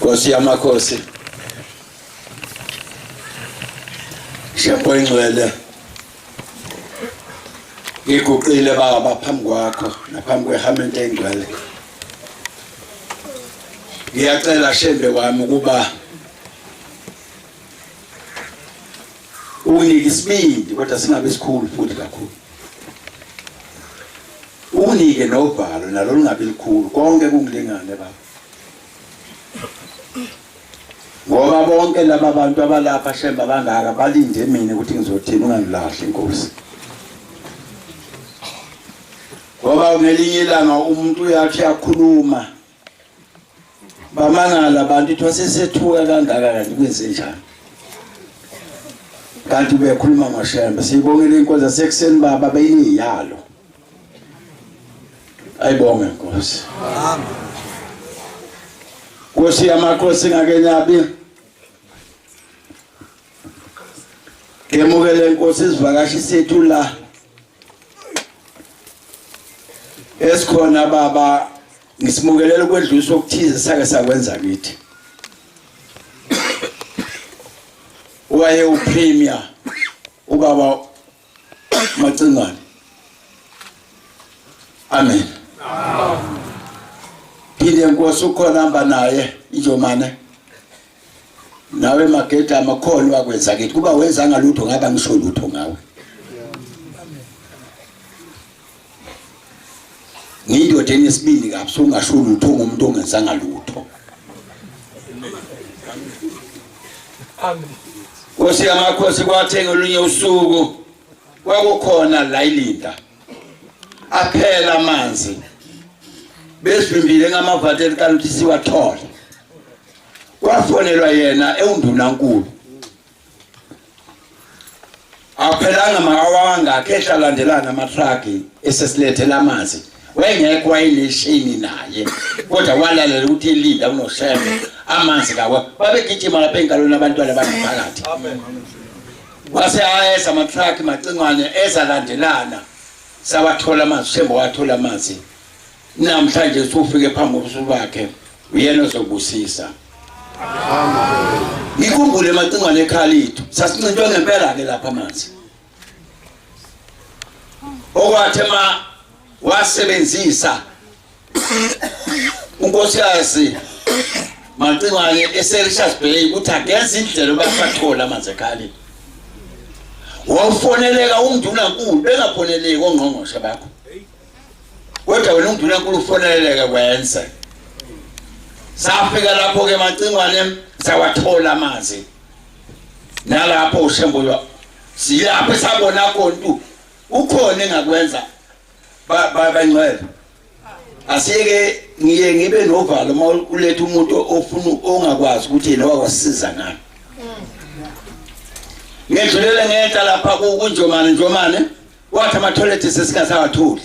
Nkosi yamakhosi, Shembo ingcwele, ngiguqile baba phambi kwakho naphambi kwehamente engcwele. Ngiyacela Shembe wami ukuba unginike isibindi kodwa singabe sikhulu futhi kakhulu. Unginike novalo nalo lungabi likhulu, konke kungilingane baba. Ngoba bonke laba bantu abalapha Shembe abangaka balinde mina ukuthi ngizothini, ungangilahli Nkosi. Ngoba ngelinye ilanga umuntu uyathi uyakhuluma bamangala abantu ithi wasesethuka kangaka kanti kwenze njani, kanti ubekhuluma ngoShembe. Siyibongile inkonzo yasekuseni baba, beyiniyalo. Ayibonge Nkosi. Amen. Nkosi yamakhosi ngakenyabi. Ngemukele Nkosi isivakashi sethu la. Esikhona baba ngisimukelela ukwedlulisa okuthize sake sakwenza kithi. Waye upremier ubaba Macingwane. Amen. Phinde Nkosi ukhona hamba naye injomane. Nawe magede amakhona wakwenza kithi kuba wenzanga lutho ngaba ngisho lutho ngawe. Ngiyindoda enesibindi kabi sungasho lutho ngomuntu ongenzanga lutho. Amen. Nkosi yamakhosi kwathe ngolunye usuku kwakukhona la ilinda aphela amanzi besivimbile ngamavathi eliqala ukuthi siwathole kwafonelwa yena ewundunankulu Akuphelanga ma-awa angakhi ehlalandelana amatraki esesilethela amanzi. Wayengekho wayeneshini naye. Kodwa walalela ukuthi elinda unoshembe amanzi kawa. Babegijima lapha engalweni abantwana bangaphakathi. Amen. Wase ayeza amatraki macingwane ezalandelana. Sawathola amanzi, uShembe wathola amanzi. Namhlanje usufike phambi kobuso bakhe, uyena ozobusisa. Amen. Ngikhumbule macingwane ekhaya lethu, sasincintwe ngempela ke lapha amanzi. Okwathi ma wasebenzisa unkosikazi Macingwane eseRichards Bay ukuthi agenze indlela yoba sathola amanzi ekhaya lethu. Wawufoneleka undunankulu bengafoneleki ongqongqoshe bakho. Kodwa wena undunankulu ufoneleke wenze. Safika lapho ke Macingwane sawathola amanzi. Nalapho uShembo siyapho sabona khona ukuthi ukhona engakwenza bangcwele. Asiyeke ngiye ngibe novalo uma uletha umuntu ofuna ongakwazi ukuthi yena wakwasiza ngani. Ngedlulele ngenhla lapha kuNjomane Njomane wathi amathoyilethi sesingasawatholi,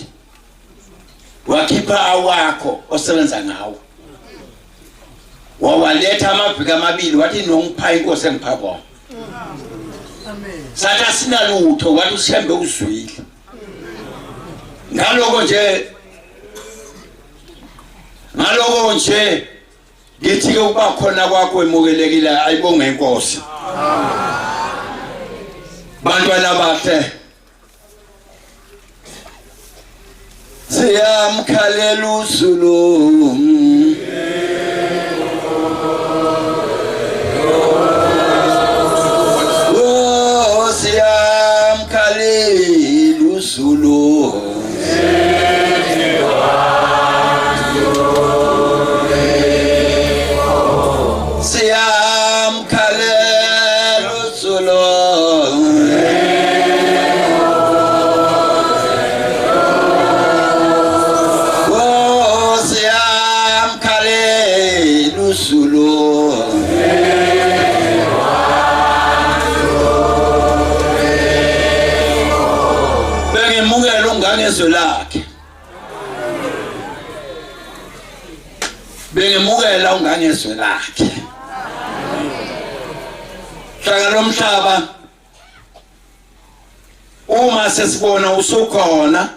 wakhipha awakho osebenza ngawo wawaletha amaviki amabili, wathi nongipha inkosi engipha kona. Sathi asinalutho, wathi uShembe uzwile. Ngaloko nje, ngaloko nje ngithi ke ukuba khona kwakho emukelekile, ayibonge inkosi. Bantwana bahle, siyamkhalela uZulu. Oh, siyamkhalela uZulu. Siyamkhalela uZulu. Oh, siyamkhalela uZulu. Bengimukela ungangezwe lakhe. Bengimukela ungangezwe lakhe. Hlanga lomhlaba uma sesibona usukhona.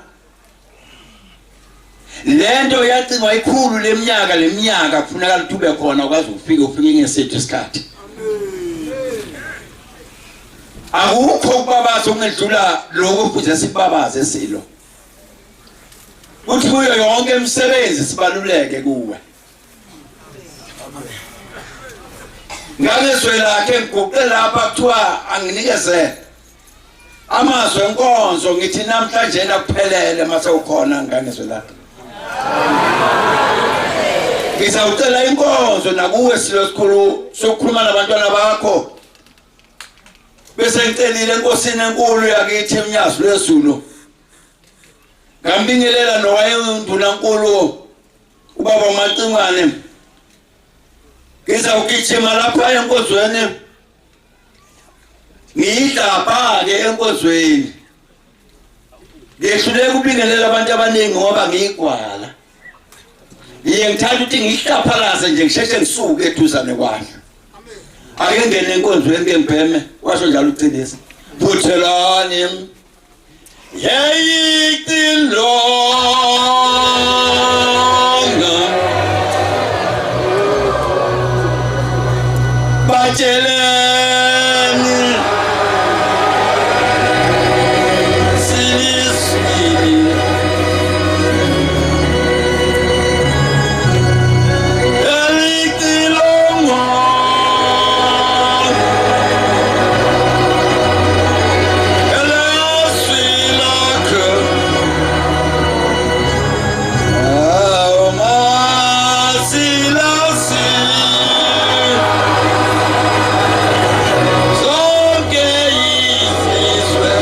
Lento yacingwa ikhulu leminyaka, leminyaka kufuneka ukuthi ube khona ukwazi ukufika, ufike ngesethu isikhathi. Akukho ukubabaza okungedlula lokho kuze sikubabaze silo. Kuthi kuyo yonke imisebenzi sibaluleke kuwe. Ngangezwe lakhe ngiguqe lapha kuthiwa anginikeze amazwi enkonzo, ngithi namhlanje nakuphelele mase ukhona ngangezwe lakhe. Ngizawucela inkonzo nakuwe silo sikhulu sokukhuluma nabantwana bakho. Bese ngicelile enkosini enkulu yakithi eMnyazi lwezulu. Ngambingelela nowayendunankulu ubaba uMacingwane. Ngizawugijima lapha enkonzweni. Ngiyidlapha-ke enkonzweni. Ngehluleka ukubingelela abantu abaningi ngoba ngiyigwala. Ngiye ngithanda ukuthi ngihlaphalaze nje ngisheshe ngisuke eduzane kwami. Ake ngene enkonzweni ke ngibheme, washo njalo uCilisa. Phuthelani. Yeyicilonga. Batsheleni siliswini elicilongo elezwi lakhe awumasilasi zonke izizwe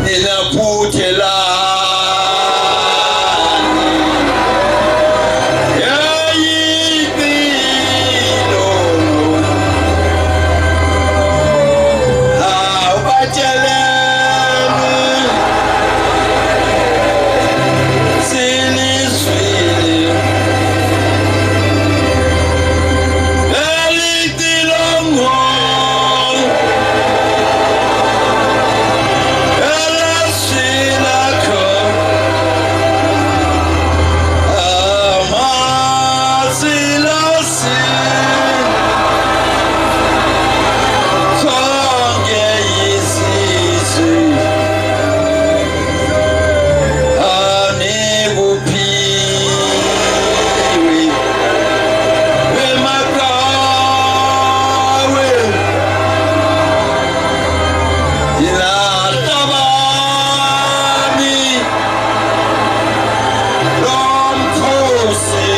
ninaphuthelani yayimpilo awubatsheleni silizwile elicilongo elezwi lakho amasilasi zonke izizwe anikuphiwe emaqhawe ilahlabani lomkhosi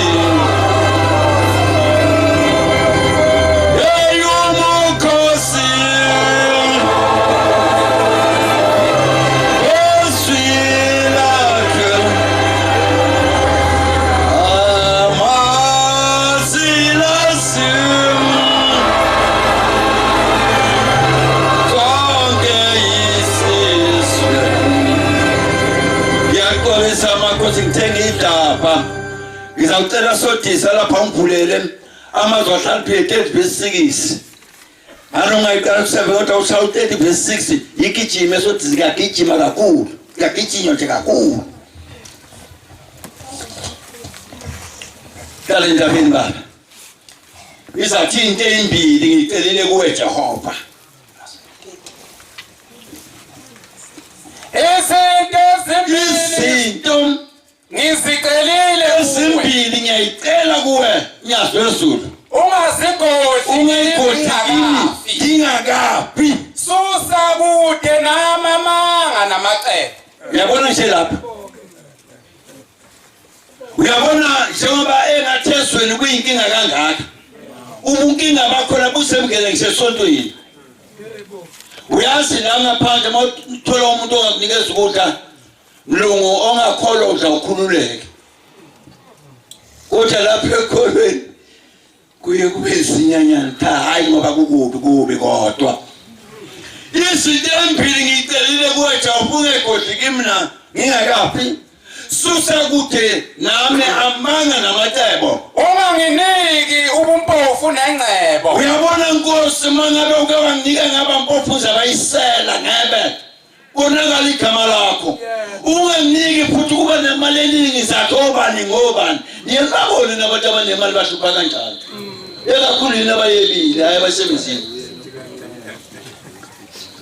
eyumkhosi ezwi lakhe amasilasi konke isizwe. Ngiyaxolisa amakhosi, ngithenga idaba. Ngizawucela sodisa lapha ungikhulele amazwi ahlaliphile 30 verse 6. Hano ungayiqala ku-7 kodwa ushaya u-30 verse 6 igijime sodisa, kuyagijima kakhulu, kuyagijinywa nje kakhulu. Qala endabeni baba. Izathi into ezimbili ngicelile kuwe Jehova. Izinto ezimbili Izinto ngizicelile kuwe. ezimbili ngiyayicela kuwe Nyazi lwezulu. Ungazigodli Ungayigodli kimi ngingakafi. ngingakafi. Susa kude nami amanga namacebo. Uyabona nje lapha. Uyabona njengoba engathi ezweni kuyinkinga kangaka. Ubunkinga bakhona busemngene ngisesontweni. Uyazi la ngaphandle uma uthola umuntu ongakunikeza ukudla mlungu ongakholwa udla ukhululeke. Kodwa lapha ekholweni kuye kube izinyanyana cha, hayi ngoba kukubi kubi kodwa izinto embili ngiyicelile kuwe Jehova, ungegodli kimi na ngingakafi. Susa kude nami amanga namacebo. Unganginiki ubumpofu nengcebo. Uyabona Nkosi, uma ngabe uke wanginika ngaba mpofu uzabayisela ngebe konakala igama lakho. Unganginiki futhi ukuba nemali eningi zakhe obani ngobani. Niyababona nabantu abanemali bahlupha kanjani. Ekakhulu yini abayebile hayi abasebenzile.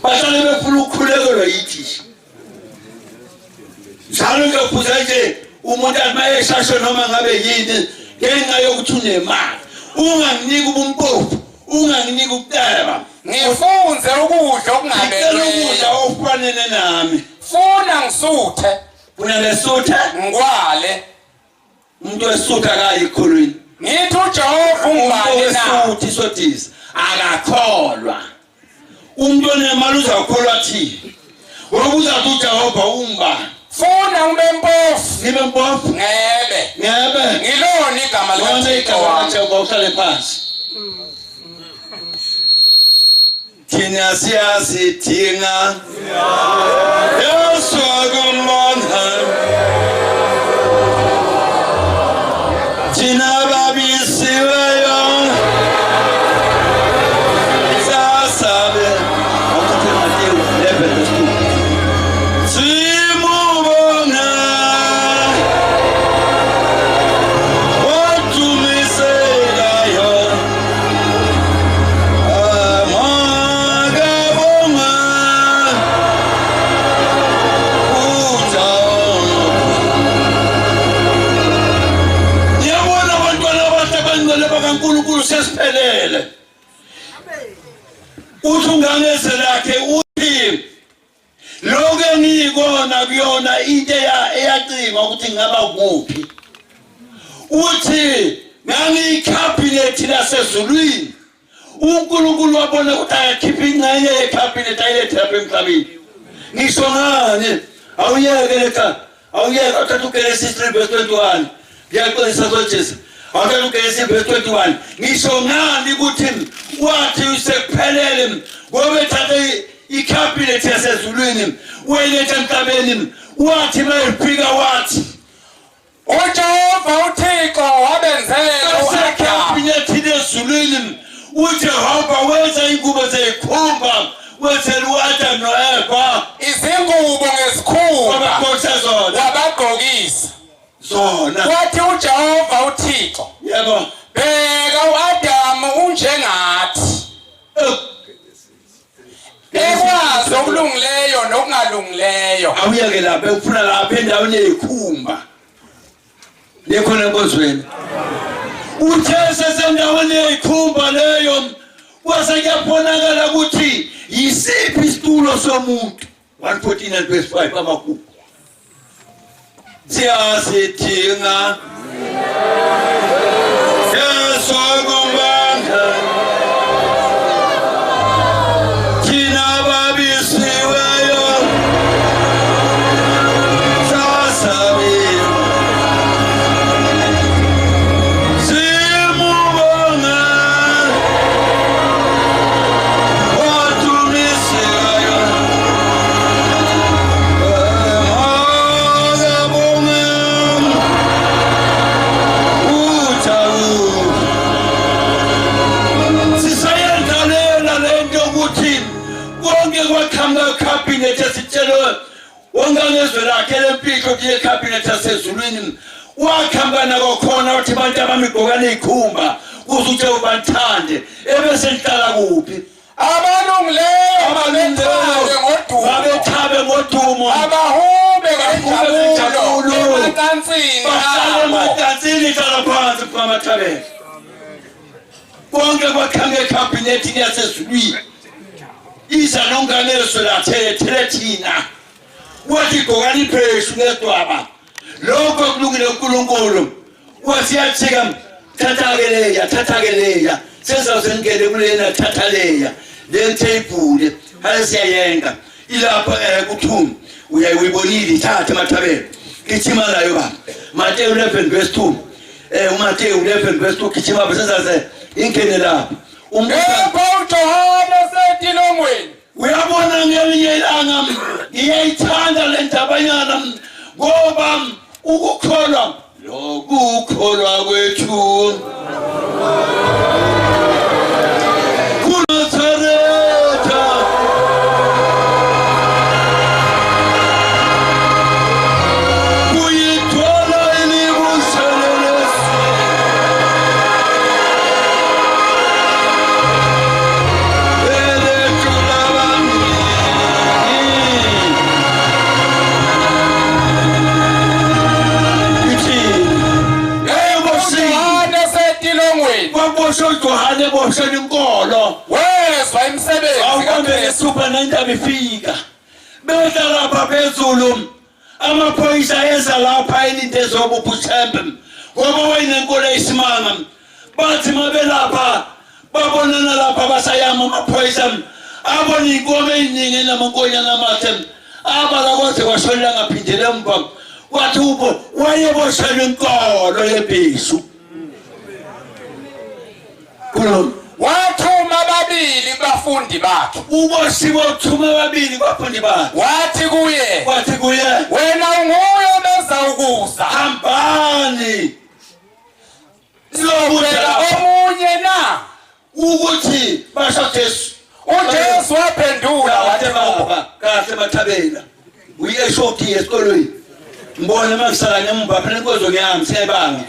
Bahlale befuna ukukhulekelwa yithi. Njalo ngiyophuza nje umuntu athi mayeshashwe noma ngabe yini ngenxa yokuthi unemali. Unganginiki ubumpofu, unganginiki ukuceba. Ngifunze ukudla Ngicela ukudla okungabelweyo. okufanele nami. Funa ngisuthe, Funa lesuthe, ngikwale. umuntu wesutha akayi ekhulwini. Ngithi uJehova Umuntu ungubani na? wesuthi sodisa akakholwa. Umuntu onemali uzakholwa thini? Ngoba uzathi uJehova ungubani? Funa ngibe mpofu, Ngibe mpofu, ngebe. ngebe. Ngilona igama Lona likaThixo igama wami. likaJehova uhlale phansi. Thina siyasidinga Yesu akumbona thina babisiweyo sasabe awuthathe Mateyu 11 verse 2 simubonga otumiselayo Makabonga uJehova. Niyabona abantwana abahle abangcwele bakaNkulunkulu sesiphelele. Uthi ungangeze lakhe uthi lokho engiyikona kuyona into eyacingwa ukuthi ngingaba kuphi. Uthi ngangiyikhabhinethi lasezulwini. uNkulunkulu wabona ukuthi akakhiphe ingxenye yekhabhinethi ayilethe lapha emhlabeni. Ngisho ngani? Awuyeke letha, awuyeke awuthatha uGenesis 3 verse 21. Ngiyaxolisa soJesu. Awuthatha uGenesis verse 21. Ngisho ngani ukuthi wathi usekuphelele ngoba ethathe ikhabhinethi yasezulwini wayiletha emhlabeni wathi mayifika wathi uJehova uThixo wabenzela u-Adamu Asekhabinethini ezulwini uJehova wenza ingubo zeyikhumba wenzela u-Adam no-Eva izingubo ngezikhumba wabagqokisa zona wabagqokisa. zona Kwathi uJehova uThixo, yebo bheka u-Adamu unjengathi, ekwazi okulungileyo nokungalungileyo. Awuyeke lapha ufuna lapha endaweni yeyikhumba lekhona enkonzweni uthe sesendaweni yeyikhumba leyo kwase kuyabonakala ukuthi yisiphi isitulo somuntu 149 verse 5 amagugu siyasidinga Yesu kumbanga thina babisiweyo sasabiwa simubonga watumisiweyo makabonga uJehova. Sisayendalela lento yokuthi konke kwaqhamuka ekhabhinethi esitshelwe wonke ngezwe lakhe lempihlo kuye ekhabhinethi yasezulwini waqhamuka nako khona wathi bantu abami gqokani iy'khumba kuze uJehova nithande ebese nihlala kuphi Abalungileyo babethabe ngodumo, babethabe ngodumo abahube Bahube ngenjabulo ngenjabulo. emacansini bahlale abo. emacansini hlala phansi mfamathabela konke kwaqhamuka ekhabhinethini yasezulwini iza nonganeso lathethele thina wathi gqokani ipheshu ngesidwaba lokho kulungile uNkulunkulu wathi yajika thatha-ke leya thatha-ke leya sezawuze ngingene kulena thatha leya le theyibhule hale siyayenga ilapha kuthumi uyayibonile ithathe emathabeni gijima nayo baba Mateyu 11 verse 2 uMateyu 11 verse 2 gijima bese ingene lapha umuntu Kepha uJohane esetilongweni uyabona ngelinye ilanga ngiyayithanda le ndabanyana ngoba ukukholwa lokukholwa kwethu kuNazaretha. Waboshwa uJohane eboshela inkolo. Wezwa imisebenzi Awubambe kaKristu. ngesithupha nendaba ifika. Behla lapha phezulu amaphoyisa eza lapha elinde ezobupha uShembe ngoba wayenenkolo eyisimanga. Bathi mabelapha babonana lapha basayama amaphoyisa abona iy'nkomo ey'ningi enamankonyana amathe abala kwaze kwashonela ngaphindela emva wathi ubo wayeboshelwe inkolo yebhisu khuluma. Wathuma ababili kubafundi bakhe. Uboshiwe uthuma ababili kubafundi bakhe. Wathi kuye, Wathi kuye, wena unguye obeza ukuza, hambani sizobheka omunye na? Ukuthi basho Jesu. UJesu waphendula wathi Kahle kubo, baba, kahle Mathabela. Uyi-HOD esikolweni. Ngibone uma ngisala ngemva phela inkonzo ngiyami siyayibanga.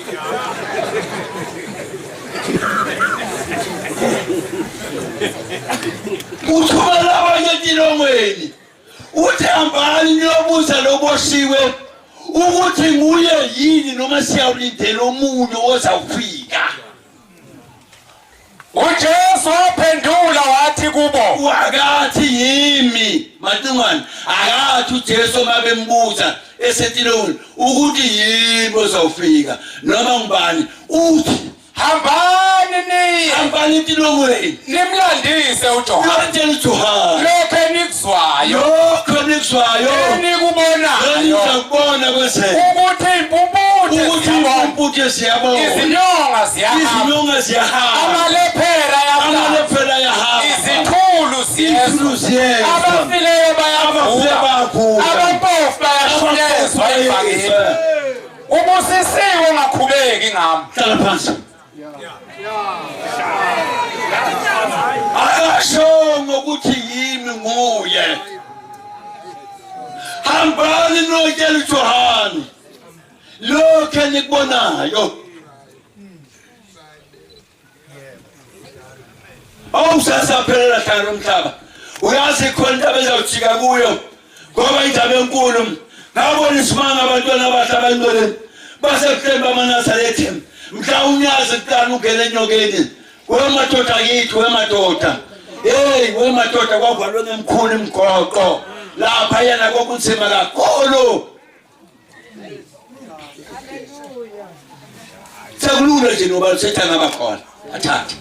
Uthumela abanye etilongweni. Uthi hambani niyobuza loboshiwe ukuthi nguye yini noma siyawulindela omunye ozawufika. UJesu waphendula wathi kubo, Akathi yimi Macingwane, akathi uJesu uma bembuza esetilongweni ukuthi yimi ozawufika noma ngubani, uthi hambani niye hambani etilongweni nimlandise uJohane niyotshela uJohane lokho enikuzwayo lokho enikuzwayo enikubonayo, enizakubona kwenzeka, ukuthi impumputhe ukuthi ziyabona, impumputhe ziyabona, izinyonga ziyahamba, izinyonga ziyahamba, amalephera ayahamba, amalephera ayahamba, izithulu ziyezwa, izithulu ziyezwa, abafileyo abafileyo bayavuka, bayavuka, abampofu bayashunyezwa ivangeli. Ubusisiwe ungakhubeki ngami. Hlala phansi. Akashongo ukuthi yimi nguye. Hambani niyotshela uJohane lokho enikubonayo. Awusasaphelela hlala umhlaba. Uyazi khona into abezawujika kuyo ngoba indaba enkulu. Ngabona isimanga abantwana abahle abantweleni basekuhleni bamaNazaretha mhla unyazi kuqala ungena enyokeni. Wemadoda kithi, wemadoda, hey wemadoda, kwavalwe ngemkhulu imigoqo lapha yena kwakunzima kakhulu. Sekulula nje noba usetha ngaba khona athathe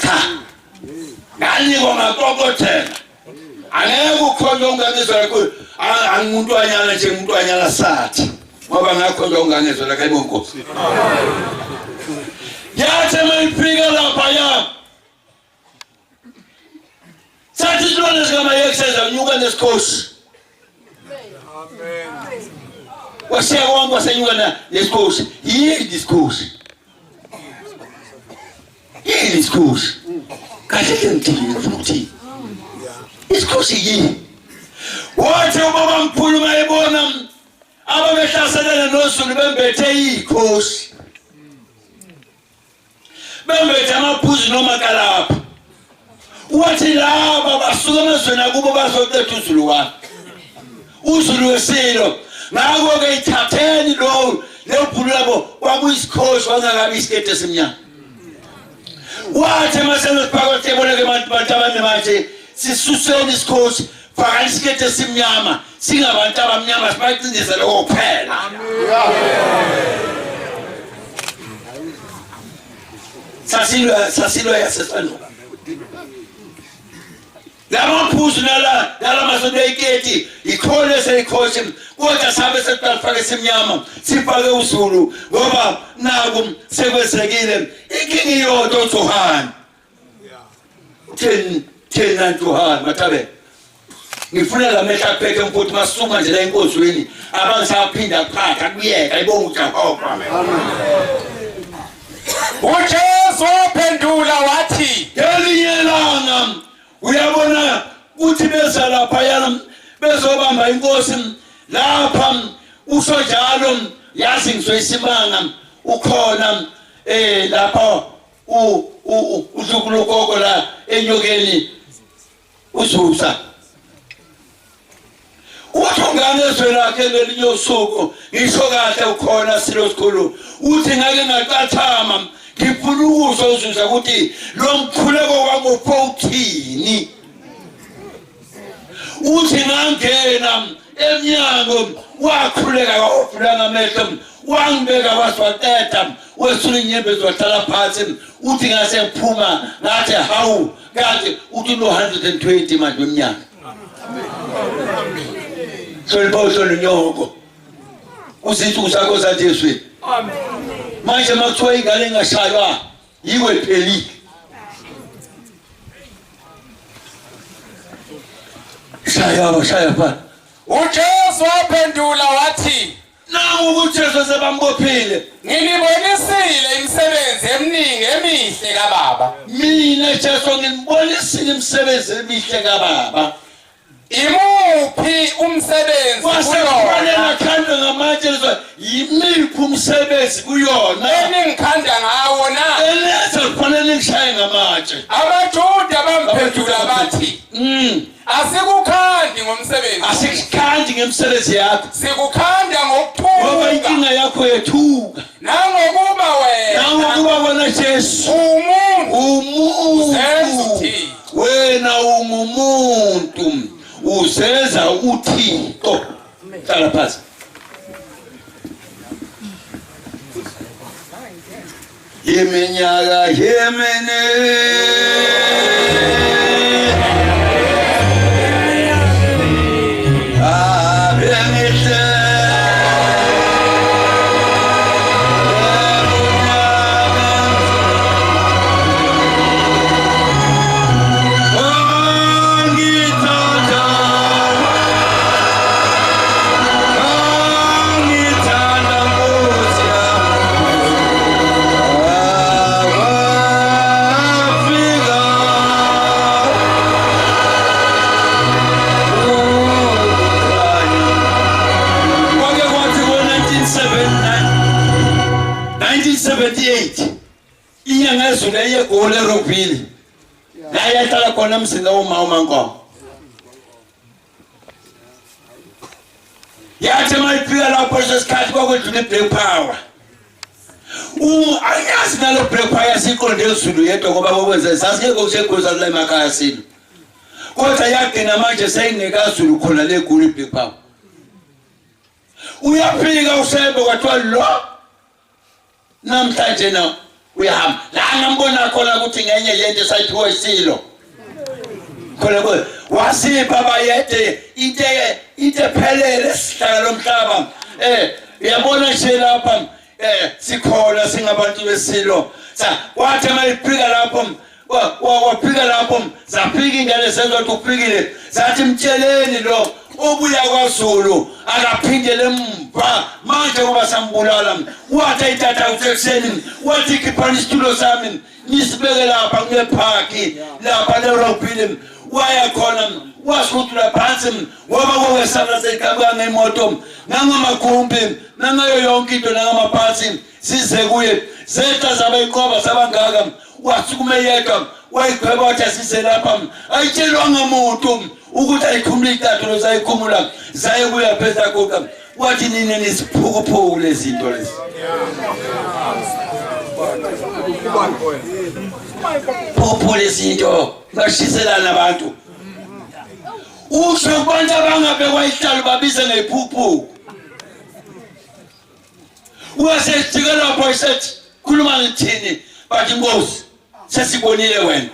cha nganikwa ngakokothela angeke ukhonje ungangizwa kakhulu. Angimuntwanyana nje, nguntwanyana sathi ngoba ngakhonje ungangizwa la kayibo Nkosi. Yathi mayifika lapha ya sathi isilwane sikamayekiseza unyuka nesikhosi. Wasiya konke wasenyuka nesikhosi. Yini isikhosi? Yini isikhosi? Kahle ke ngithini, ngifuna ukuthini? Isikhosi yini? Wathi ubaba mkhulu mayebona ababehlaselene noZulu bembethe ikhosi, bembethe amaphuzu nomakalapha, wathi laba basuka emazweni akubo bazoqeda uZulu wami, uZulu wesilo. Ngakho-ke ithatheni lowo leyo bhulu labo kwakuyisikhosi kwangakabi isiketi esimnyama. Wathi emaselosiphakathi eboneke bantu abane manje sisuseni isikhosi, fakani isiketi esimnyama, singabantu abamnyama sibacindezele kokuphela. Sasilwa sasilwa yasesanduka lamaphuzu nala nala masonto eyiketi ikhona eseyikhosi, kodwa sabe sesiqala esimnyama sifake uZulu ngoba naku sekwenzekile. Inkinga iyodwa uJohane 10 10 Johan Mathabe, ngifuna la mehla aphethe mfuthu masuka nje la enkonzweni abangisaphinda kuphatha kuyeka ibonga uJehova. UJesu waphendula wathi, Ngelinye ilanga uyabona kuthi beza laphayana bezobamba inkosi lapha usho njalo yazi ngizwe isimanga ukhona lapha uhlukulugogo la enyokeni uzusa. Uthi ungane ezwe lakhe ngelinye usuku ngisho kahle ukhona silo sikhulu uthi ngake ngacathama ngifuna ukuzwa uzuza ukuthi lo mkhuleko wami upho uthini. Uthi ngangena emnyango wakhuleka wavula ngamehlo wangibeka waswaqeda wesula inyembezi wahlala phansi. Uthi ngase ngiphuma ngathi hawu kanti uthi no 120 manje weminyaka. Hlonipha uhlononyoko uzinsuku zakho zandiswe. Manje makuthiwa ingane ingashaywa yiko iphelile. Shaya shaya pha. UJesu waphendula wathi, Nangu uJesu sebambophile. Nginibonisile imisebenzi eminingi emihle kaBaba. Mina Jesu nginibonisile imisebenzi emihle kaBaba. Imuphi umsebenzi kuyona? Khanda ngamatshe lezwa yimiphi umsebenzi kuyona? Eningikhanda ngawo na? Elenza kufanele ngishaye ngamatshe. AbaJuda bamphendula bathi, asikukhandi ngomsebenzi. Asikukhandi ngemisebenzi yakho. Sikukhanda ngokuthuka. Ngoba inkinga yakho yethuka. Nangokuba wena. Nangokuba wena Jesu. Umuntu. Umuntu. Wena ungumuntu uzenza uThixo. Hlala phansi. Iminyaka yemine inyanga ezulu eyegoli eRockville la yahlala khona emzini woma uMankomo. Yathi uma ifika lapho leso sikhathi kwakwedlula i-Black Power. Angiyazi nalo Black Power yasiqonde ezulu yedwa ngoba kokwenza sasingekho kusegoli sasila emakhaya silo. Kodwa yagcina manje seyingekazulu khona le goli i-Black Power. Uyafika uSembe kwathiwa lo namhlanje na uyahamba la ngambona khona ukuthi ngenye yento esayiphiwe isilo khona ko wasipha bayede into ephelele sihlala lomhlaba. Uyabona nje lapha sikhona singabantu besilo. Wathi mayifika lapho wafika lapho zafika ingane senza ukuthi ufikile zathi mtsheleni lo obuya kwaZulu akaphindele emva manje ngoba sambulala. Wathi ayithatha kusekuseni wathi khiphani isitulo sami nisibeke lapha kule phaki lapha leRockville. Waya khona wasihudula phansi ngoba kokwesana seqhamuka ngemoto nangamagumbi nangayo yonke into nangamaphansi size kuye zehla zaba inqoba sabangaka. Wasukuma yedwa wayigweba wathi asize lapha ayitshelwanga muntu ukuthi ayikhumule icathulo zayikhumula zaye kuya phezulu kuka. Wathi nina nisiphukuphuku lezi zinto lezi phuphu lezi zinto bashiselana abantu. Usho kubantu abangabekwa ihlalo babize ngephuphu. Wasejika lapho esethi khuluma ngithini bathi Nkosi sesibonile wena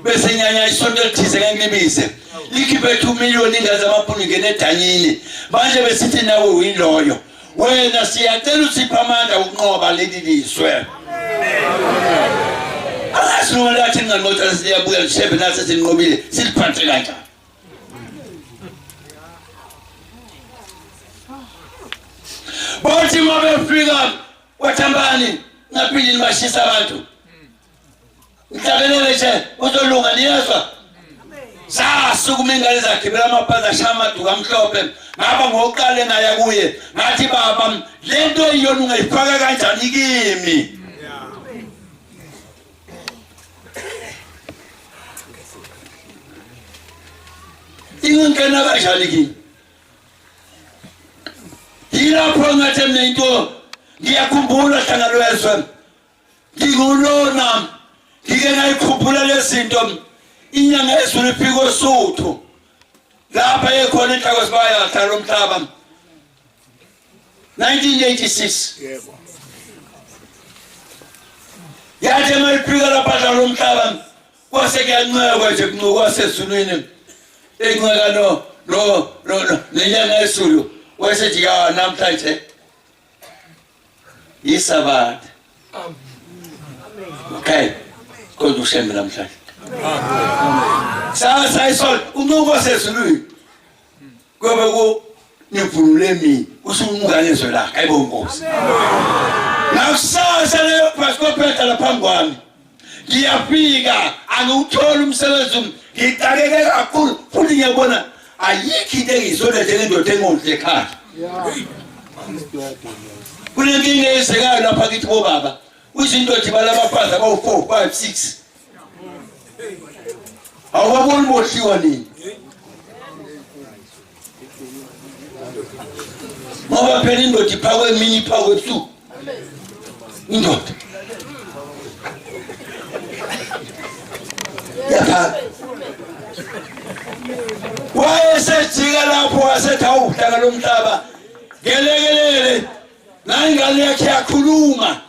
bese nyanya isonto elithize ngeke likhiphe 2 million ingane zamabhunu ngene edanyini manje besithi nawe uyiloyo wena siyacela usiphe amandla ukunqoba leli lizwe. Angazi noma lathi ninganqotha siyabuya lishebe nase sinqobile siliphathe kanjani. Bathi uma befika kwathambani ngaphinde nibashisa abantu ngihlabelele nje uzolunga niyezwa. Sasukuma ingane zagibela amabhasi ashaya amaduku amhlophe. Ngaba ngokuqala engaya kuye ngathi baba lento iyona ungayifaka kanjani kimi? Ingena kanjani kimi? Ngilapho ngathi mina into ngiyakhumbula hlanga lwezwe ngingulona ngike ngayikhumbula lezinto inyanga ezulu ifika osuthu lapha ekhona inhloko sibaya hlala umhlaba 1986 yebo yathi uma ifika lapha hlala umhlaba kwase kuyancekwa nje kuncukwa sezulwini enceka no no no nenyanga yezulu wayesethi ya namhlanje yisabatha okay kodwa ushembe namhlanje sasa isonto uncuko sezulwini kuyobe ku nivunule mina usumngane ezwe lakhe ayibo nkosi ngakusasa leyo bhasikophetha laphambi kwami ngiyafika angiwutholi umsebenzi ngixakeke kakhulu futhi ngiyabona ayikho into engiyizona njengendoda engondli ekhaya kunenkinga eyenzekayo lapha kithi bobaba izinto nje balabafazi abawu-four five six awubaboni bohliwa nini ngoba phela indoda iphakwe emini iphakwe ebusuku indoda yaphaka wayesejika lapho wasethi awuhlaka lomhlaba ngelekelele nayingane yakhe yakhuluma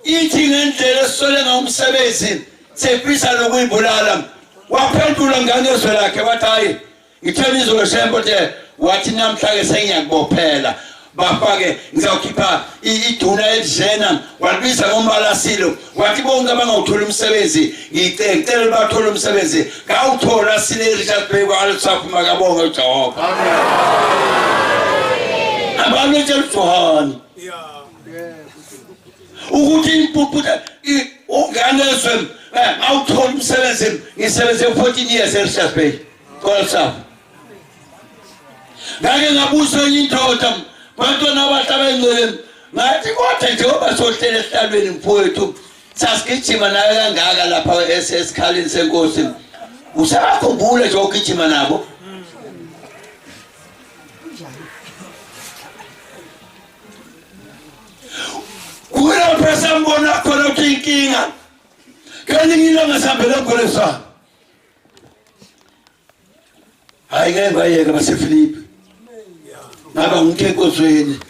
ithi ngendlela esisole ngawo umsebenzi sefisa nokuyibulala waphendula ngane ezwe lakhe wathi hayi ngithela izolo shembo te wathi namhla-ke sengiyakubophela bafake ngizawukhipha iduna elidlena walibiza ngombala silo wathi bonke abangawutholi umsebenzi ngicela bathole umsebenzi ngawuthola sile Richard Bay kwalisaphuma kabonga uJehova abantu etshela uJohane ukuthi impumputha unganezwe ngawuthola umsebenzi ngisebenze 14 years eRichards Bay kwalisaphuma ngake ngabuza enye indoda bantwana abahle abengcwele ngathi kodwa njengoba sohlele esihlalweni mfowethu sasigijima nawe kangaka lapha esikhaleni senkosi usakhumbula nje ogijima nabo kulapho esambona khona ukuthi inkinga kelinye ilanga sihambele ngolesana hayi ngeke ngayeka baseFilipi ngaba ngikho enkonzweni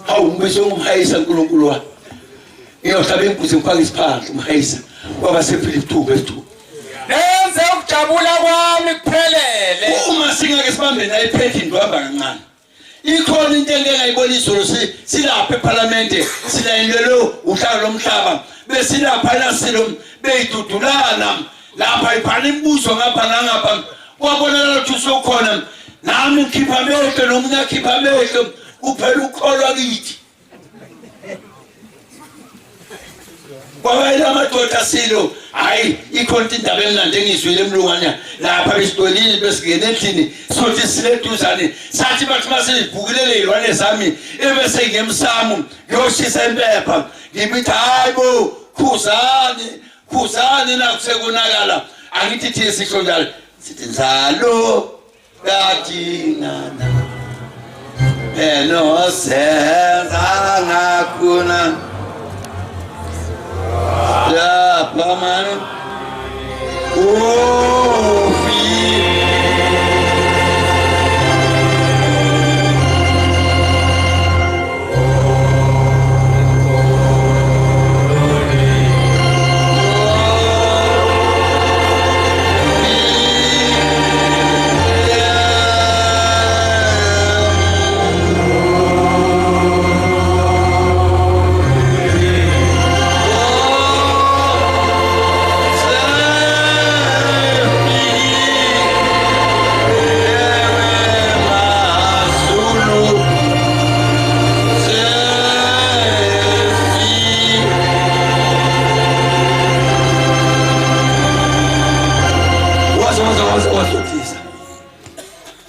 hawu ngibese ngumhayisa uNkulunkulu wami ngiyohlaba imbuzi ngifake isiphandla umhayisa kwabaseFilipi 2 verse 2 nenze ukujabula kwami kuphelele uma singake sibambe naye iphethi ndihamba kancane ikhona into engeke ngayibona izolo silapha ephalamende silayinelwe uhlalo lomhlaba besilapha lasilo beyidudulana lapha ibhala imibuzo ngapha nangapha kwabonakala ukuthi usukhona nami ngikhipha amehlo nomunye akhipha amehlo kuphela ukukholwa kithi kwabayela amadoda silo hayi ikhona indaba emnandi engizwile emlungwana lapha besidolile besingena endlini sothi sileduzane sathi bathi masizibhukile ley'lwane zami ebese ngemsamo ngiyoshisa impepha ngibithi hayi bo khuzani khuzani nakusekonakala angithi thina sisho njalo sithi nzalo kadingana enosenza ngakuna lapha mani ufi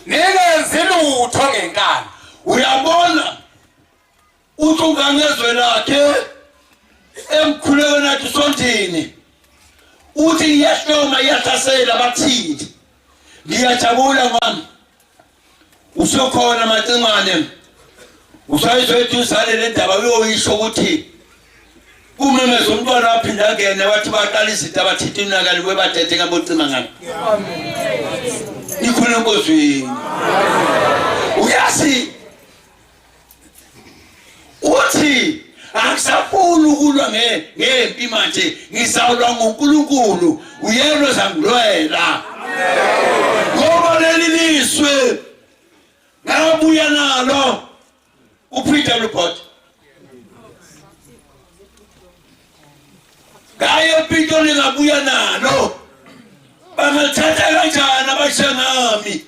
Ningenzi lutho ngenkani. Uyabona uthi ungangezwe lakhe emkhulekweni athi usondini uthi iyahloma iyahlasela bathini ngiyajabula ngami usokhona macingwane Usayizwe eduzane le ndaba uyoyisho ukuthi kumemeza umntwana waphinde angene wathi baqala izinto abathinta unakali kwebadede ngabocima ngani. Ikhona enkozweni. Uyazi uthi angisafuni ukulwa ngempi manje ngisawulwa ngoNkulunkulu uyena ozangilwela ngoba leli lizwe ngabuya nalo uPeter Lupot ngaye ePitoli ngabuya nalo bangalithatha kanjani abashangami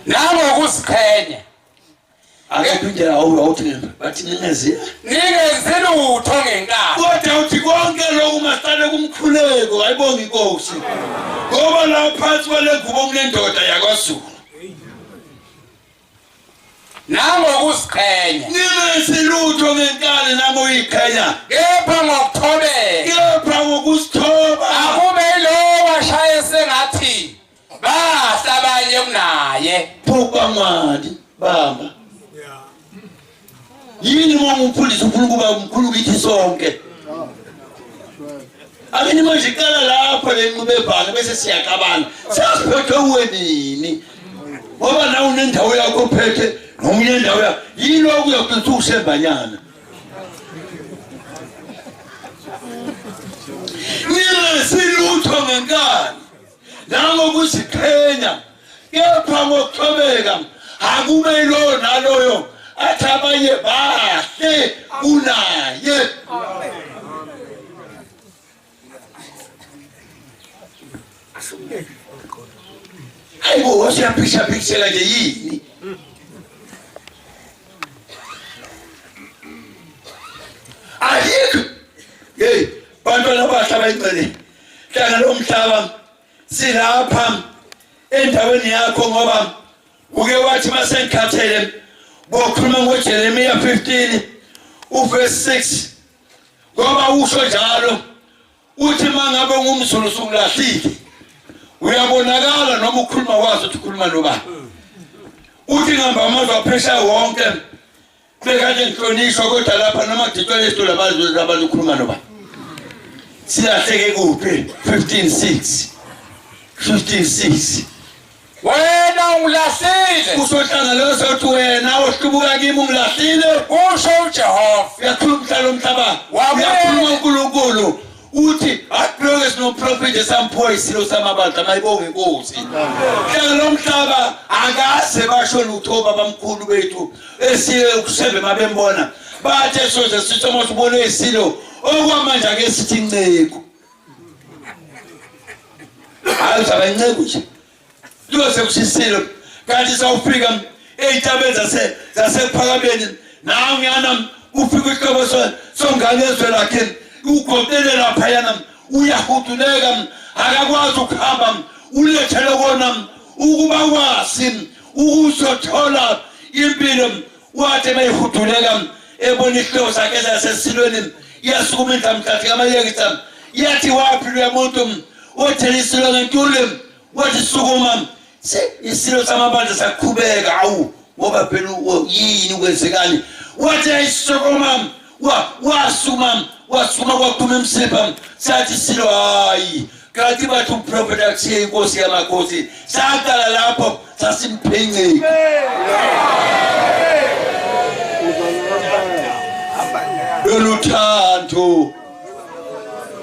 Nangokuziqhenya. Akekho indlela awuthi bathi ningenzi ningenzi lutho ngenkani. Kodwa uthi konke lokhu masiqale kumkhuleko ayibonge inkosi. Ngoba la phansi kwale ngubo kunendoda yakwaZulu. Nangokuziqhenya. Ningenzi lutho ngenkani nangoyiqhenya. Kepha ngokuthobeka. Kepha ngokusithoba. Akube yilowo ashaye sengathi bahle abanye kunaye. Phuka mwadi bamba. Yini uma ungumfundisi ufuna ukuba mkhulu kithi sonke? Ake manje iqala lapho le nqubo ebhange bese siyaxabana. Sasiphethwe uwe nini? Ngoba nawe unendawo yakho ophethe nomunye indawo yakho. Yini lokhu uyagcina ushembanyana? Ningasilutho ngenkani nangokuziqhenya kepha ngokuthobeka akube yilowo naloyo athi abanye bahle kunaye. Hayibo wasiyaphishaphikisela nje yini? Ayikho. Hey, bantwana abahle abayingcwele. Hlanga lomhlaba silapha endaweni yakho ngoba uke wathi masengikhathele bokhuluma ngoJeremiya 15 uverse 6 ngoba usho njalo uthi mangabe ungumZulu usungulahlile uyabonakala noma ukhuluma wazi ukuthi ukhuluma nobani uthi ngihamba amazwe aphesheya wonke bekade ngihlonishwa kodwa lapha noma kuditshwa lesitulo abazi abantu ukhuluma nobani silahleke kuphi 15 6 15 6 Wena ungilahlile. Kusho hlanga leso uthi wena ohlubuka kimi ungilahlile. Kusho uJehova. Uyakhuluma umhlaba umhlaba. Uyakhuluma uNkulunkulu. Uthi akuloke sinomprofeti esamphoya isilo samabandla mayibonge inkosi. Hlanga lomhlaba akaze basho lutho babamkhulu bethu esiye ukushembe mabembona. Bathe soze sitho mosibone isilo okwamanje ake sithi inceku. Hayi uzaba inceku nje. Liyose kushisile kanti sawufika ey'ntabeni zasekuphakameni nanguyana ufika isihlobo songane ezwe lakhe ugoqele laphayana uyahuduleka akakwazi ukuhamba ulethele kona ukuba kwazi ukuzothola impilo wathi mayihuduleka ebona isihlobo sakhe sasesilweni yasukuma indlamhlathi kamayekisa yathi waphi loya muntu othela isilo ngentuli wathi sukuma isilo samabandla saqhubeka awu ngoba phela yini kwenzekani wathi ayisukuma wasukuma wasukuma kwaqhuma emsipha sathi isilo hayi kanti bathi umprofeti akusiye inkosi yamakhosi saqala lapho sasimphenceki lolu thando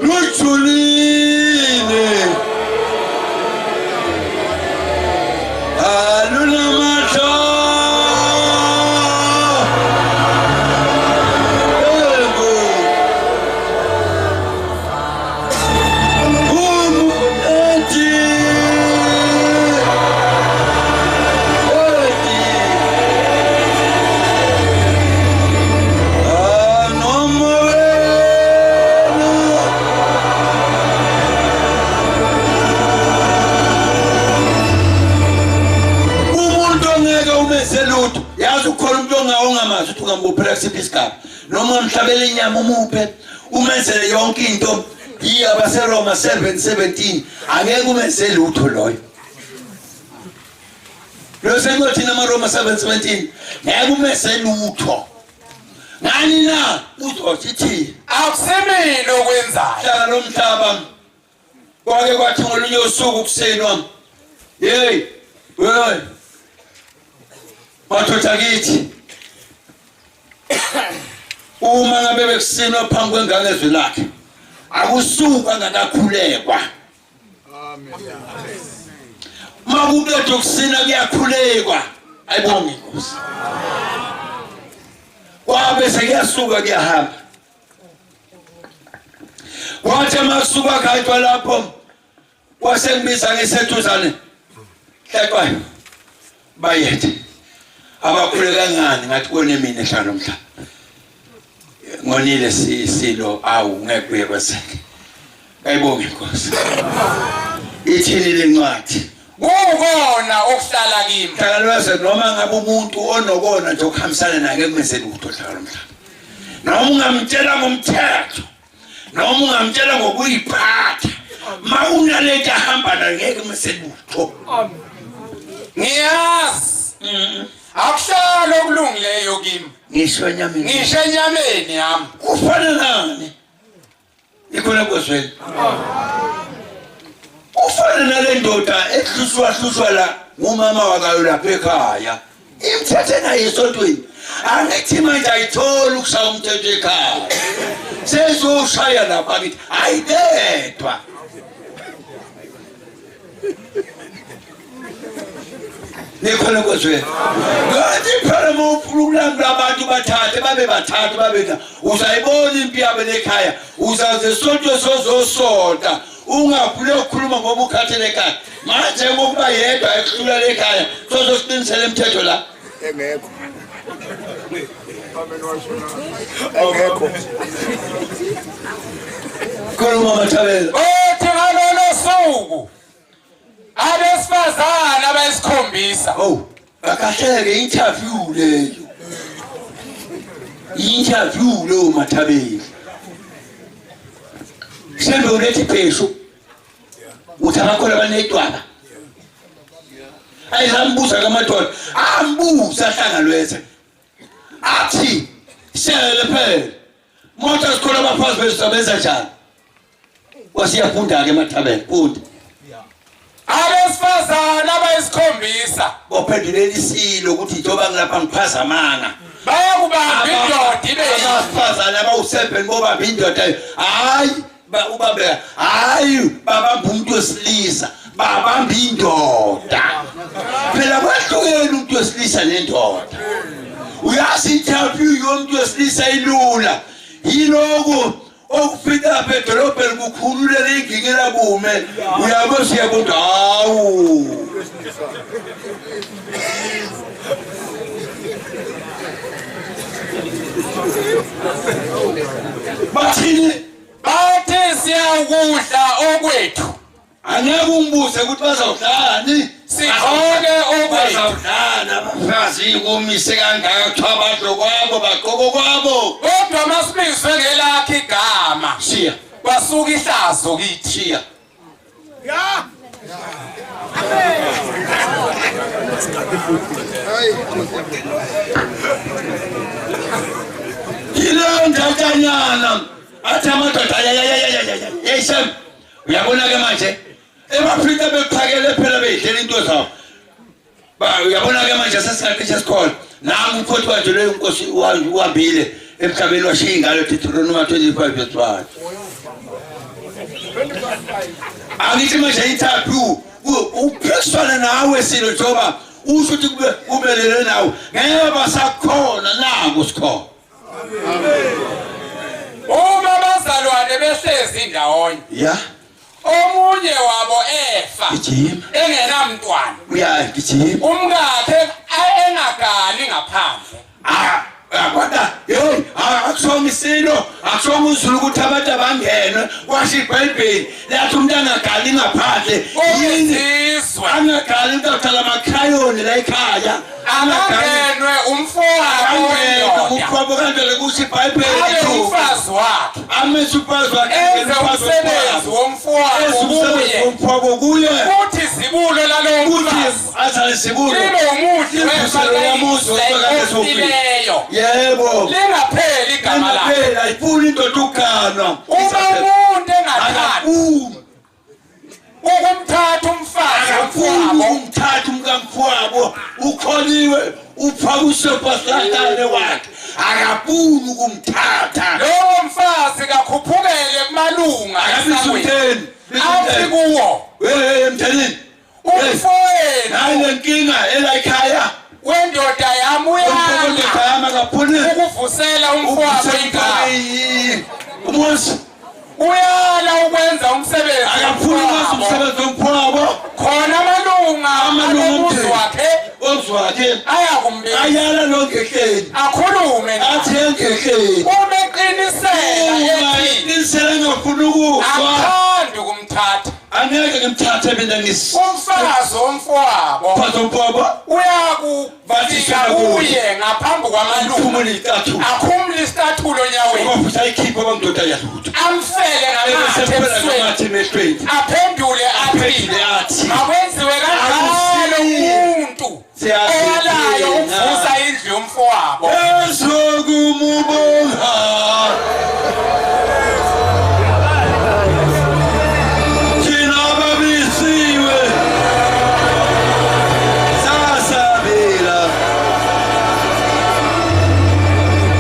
lujulile alunamahla Umuntu ongeke umeze lutho yazi ukhona umuntu ongamazi ukuthi ungambophela kusiphi isigaba noma ungamhlabela inyama umuphe umenzele yonke into yiyo abaseroma 7:17 angeke umenze lutho loyo. Lo sencwadini amaRoma 7:17 ngeke umese lutho. Ngani na uzothi ithini? Akusimina okwenzayo. Hlala lomhlaba. Kwake kwathi ngolunye usuku kusenwa. Hey, hey. Madoda kithi. Uma ngabe bekusinwa phambi kwengane ezwi lakhe. Akusuka ngakakhulekwa. Amen. Makubethe ukusina kuyakhulekwa. Ayibonge inkosi. Kwabe sekuyasuka kuyahamba. Kwathi amasuka khayitwa lapho wasengibiza ngiseduzane. Hlekwayo. Bayethe. Abakhuleka ngani ngathi kone mina ehlala umhlaba. Ngonile silo awu ngeke kuye kwenzeke. Ayibonge inkosi. Ithini lencwadi? Kukona okuhlala kimi. Hlakalwaze noma ngabe umuntu onokona nje okuhambisana naye kumeze lutho hlala umhlaba. Noma ungamtshela ngomthetho, noma ungamtshela ngokuyiphatha, ma unalento ahamba nayo ngeke kumeze lutho. Ngiyazi. Akuhlali okulungileyo kimi. Ngisho enyameni. Ngisho enyameni yami. Kufana nani? Ikhona kozweni. Ufana nale ndoda ehlushwa hlushwa la ngumama wakayo lapha ekhaya. Imthethe naye esontweni. Angithi manje ayitholi ukushaya umthetho ekhaya. Sezoshaya lapha kithi ayibedwa. Nikhona kozweni. Kanti phela uma ufuna ukulamula abantu bathathe babe bathathu babe na uzayibona impi yabo lekhaya uzaze sonto sozosonta ungafuni ukukhuluma ngoba ukhathele ekhaya manje ngokuba yedwa ekuhlula lekhaya sozosiqinisela imithetho la engekho engekho khuluma mathabela Othi ngalolo suku abesifazane abayisikhombisa oh akahleke interview leyo interview leyo mathabeli sembe uletha ibheshu uthi abakhona banedwaba ayizambuza kamadoda ambuza hlangalwethe athi shele phela moto sikhola abafazi bethu sabenza njani wasiyafunda-ke emathabeni funda abesifazane abayisikhombisa bophendulela isilo ukuthi njengoba ngilapha ngiphazamanga bayakubamba indoda ibe abafazane abawu-seven bobamba indoda hhayi ubambe hhayi babamba umuntu wesilisa babamba indoda phela kwahlukene umuntu wesilisa nendoda uyazi interview yomuntu wesilisa ilula yiloku okufika lapha edolobheni kukhululela ingingela kume uyabo siyabona hawu bathini bathi siyawukudla okwethu Angeke ungibuze ukuthi bazawudlani. Sigqoke okwethu. Bazawudlani abafazi kumise kangaka kuthiwa badlo kwabo bagqoko kwabo. Kodwa masibizwe ngelakhe igama. Shiya. Kwasuka ihlazo kithi. Shiya. Ya. Yileyo ndatshanyana athi amadoda yayishem uyabona ke manje ebafrika bephakele phela beyidlela into zabo uyabona ke manje sesingaqisha esikhona nangu umfowethu wanje leyo nkosi uhambile emhlabeni washiya ingalo Deuteronomy 25 verse 1 angithi manje interview uphikiswana nawe silo njengoba usho ukuthi kube ubelele nawe ngeke basakhona nangu sikhona Uma abazalwane behlezi ndawonye ya omunye wabo efa gijima engenamntwana uya gijima umkakhe engagani ngaphandle Ah, ah, kodwa hey akusonga isilo akusonga uzulu ukuthi abantu abangenwe kwasho ibhayibheli lathi umuntu angagali ngaphandle yini owezizwe angagali umuntu athala amakhrayoni la ekhaya angagali angenwe umfowabo angenwe wendoda Umfowabo kanjalo kusho iBhayibheli. Abe umfazi wakhe. Amise umfazi wakhe. Enze umsebenzi womfowabo kuye. Womfowabo kuye. Kuthi izibulo lalowo mfazi. Kuthi azale izibulo. Libe umudli wefa kayise ofileyo. Yebo. Lingapheli igama lakhe. Lingapheli, ayifuni indoda ukuganwa. Uma umuntu engathandi. Akafuni. Ukumthatha umfazi Akafuni ukumthatha umkamfowabo ukholiwe ufaka usopasakane wakhe akafuni ukumthatha Lowo mfazi kakhuphukele kumalunga akabisa esangweni. umtheni Athi kuwo hey emthenini umfowenu nayi le nkinga elayikhaya wendoda yami umfowenu uyala yami akafuni ukuvusela umfowabo inkabi. Umuzi Uyala ukwenza umsebenzi akafuni ukwenza womfowabo. umsebenzi womfowabo Khona amalunga Amalunga alomuzi omndeni. wakhe omzi wakhe ayakumbika ayala longehleni akhulume naye. athi engehleni Uma eqinisela ethi uqinisela engafuni ukufa angithandi ukumthatha angeke ngimthathe mina ngis umfazi womfowabo mfazi womfowabo uyakufika kuye ngaphambi kwamalunga phumule icathulo akhumule isicathulo onyaweni ngoba futhi ayikhiphe abangidoda yalutho amfele ngamathe ebesefela ebusweni ngamathe emehlweni aphendule athi aphendule athi makwenziwe kanjalo Akusiye. umuntu Siyazi owalayo thina. ukuvusa indlu yomfowabo ezokumubonga thina ababisiwe sasabela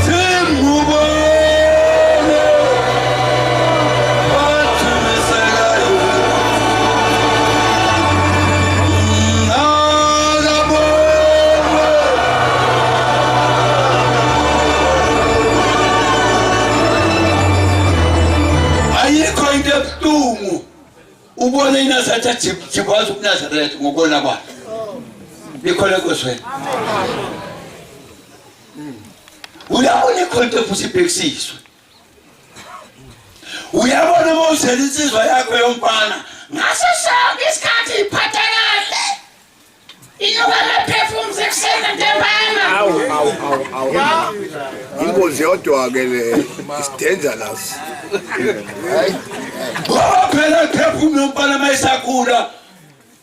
simubone wathumisekayo akabonwe. Ayikho into ebuhlungu ubone iNazaretha jibwazi ukuNazaretha ngokubona kwakhe likhona enkosweni uyabona ikhona into efuthi ibhekisiswe uyabona uma uzela insizwa yakho yomfana ngaso sonke isikhathi iphatha kahle inuka ama-perfumes ekuseni ntambama. Awu awu awu awu. Ingozi yodwa ke le is dangerous. Ngoba phela iperfume yomfana uma isakhula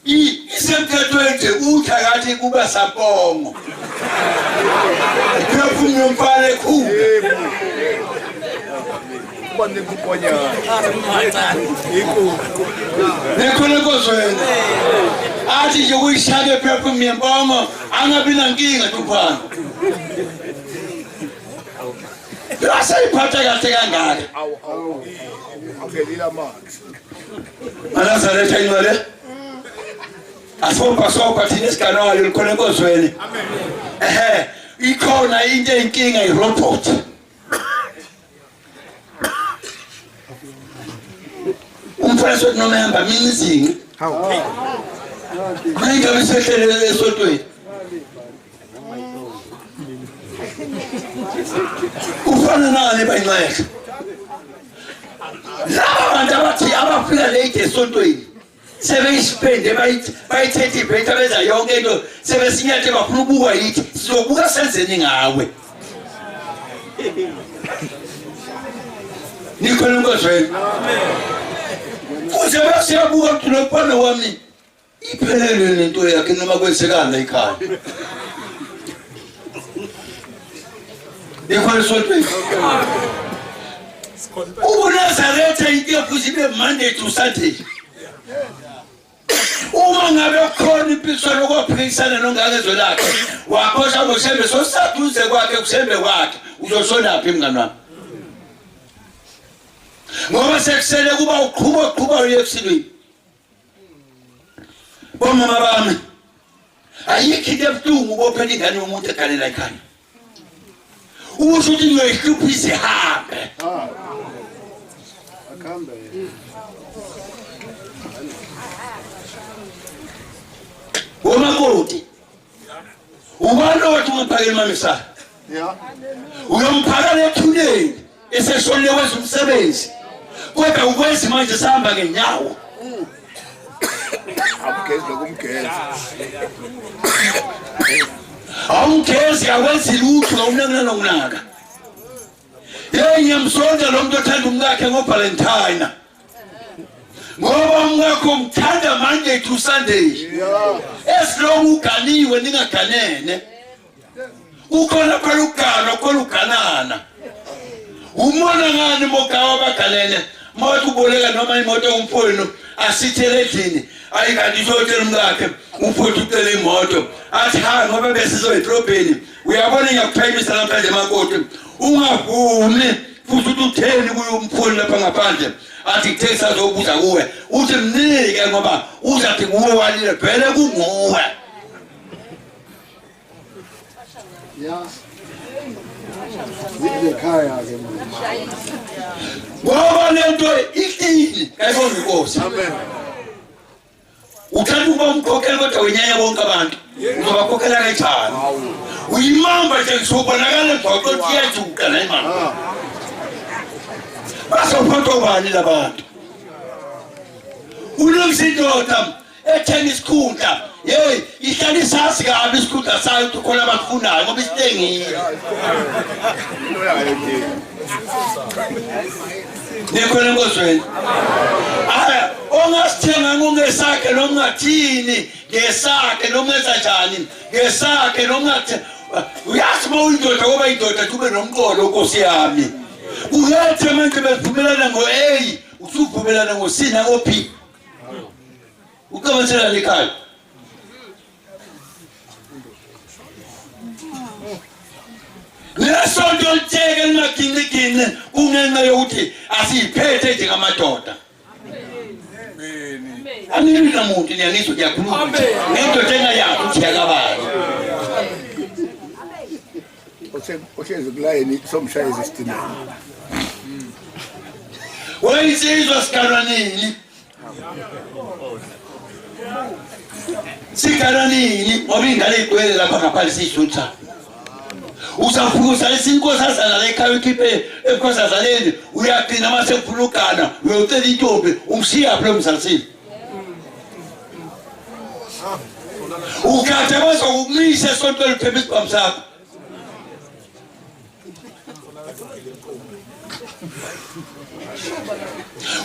isemthethweni nje uthi akathi kuba sampongo iperfume yomfana ekhula. Kuba nekunkonyana. Inkukhu. Nekhona enkozweni athi nje kuyishaka iperfume yempongo angabi nankinga ntuphana aseyiphatha kahle kangaka. Awu awu. Aphelile amanzi. Manazaretha ingcwele asopha sopha thina esiganwayo likhona enkozweni. Ehe ikhona into eyinkinga irobot. Umfana sothi noma ehamba mina izinqa mayingabe isehlele esontweni ufana nani bayinxesha laba bantu abathi abafika late esontweni sebeyisipende bayithethe ibhetha benza yonke into sebesinyathe bafuna ukubukwa yithi sizobuka senzeni ngawe nikhona enkozweni kuze basiyabuka ukuthi lo mfana wami iphelele lento yakhe noma kwenzekani la ekhaya nikhona esontweni ubunazaretha into efuze ibe Monday to Sunday. Uma ngabe kukhona impikiswano kophikisana nongangezwe lakhe waphosha ngoShembe sosaduze kwakhe kuShembe kwakhe uzoshonaphi mngani wami ngoba sekusele kuba uqhuba uqhuba uye ekusilweni. Bomama bami ayikho into ebuhlungu ubophela ingane yomuntu egalela ekhaya usho ukuthi ngiyoyihlupha izihambe. Womakoti ubani owathi ungamphakeli mamisa uyomphakela ethuneni eseshonile kwenza umsebenzi kodwa ukwenza manje sihamba ngenyawo. Awugezi nokumgeza. Awugezi awenzi lutho awunaka nokunaka. Hey, ngiyamsonda lo muntu othanda umkakhe ngoValentine. Ngoba umkakho umthanda Monday to Sunday. As long uganiwe ningaganene. Ukhona phela uganwa khona uganana. Umona ngani mogawa abaganene? Mawuthi uboleka noma imoto kumfowenu asithele endlini ayi kanti usotshela umkakhe umfowethu ucele imoto athi ha ngoba besizoyidrobheni uyabona ngiyakuphayimisa namhlanje makoti ungavumi futhi uthi utheni kuye umfowenu lapha ngaphandle athi kuthe sazobuza kuwe uthi mnike ngoba uzathi nguwe walile vele kunguwe. Ya. Ekhaya ke manje. Ngoba lento ihlili kayibonga inkosi. Amen. Uthanda ukuba umkhokheli kodwa wenyanya bonke abantu. Uzobakhokhela kanjani? Uyimamba nje ngizobonakala emgwaqweni ukuthi iyajuka la imamba. Bazophathwa ubani labantu? Ulungisa indoda ethenga isikhundla hey ihlala isazi kabi isikhundla sayo ukuthi khona abakufunayo ngoba isithengile nikhona enkozweni aya ongasithenga ngungesakhe noma ungathini ngesakhe noma ungenza njani ngesakhe noma ungathi uyazi uma uyindoda ngoba indoda ube nomqolo nkosi yami ungethe manje bevumelana ngo-a usuvumelana ngo-c nango-b Uqabathela ekhaya. Lesonto litsheke lingaginqiginqi kungenxa yokuthi asiyiphethe njengamadoda. Angilwi namuntu niyangizwa ngiyakhuluma nje. Ngendoda engayazi ukuthi yakabani. Ohlezi kulayini somshayezi isitimela. Wayinsizwa siganwa nini? Sigana nini ngoba ingane igcwele lapha ngaphandle siyisutha. Usafuna usalisa inkosazana la ekhaya ukhiphe enkosazaneni uyagcina uma sekufuna ugana uyocela intombi umshiyaphi lo mzalisile. Ukade bazokumisa esontweni uthemba isibhamu sakho.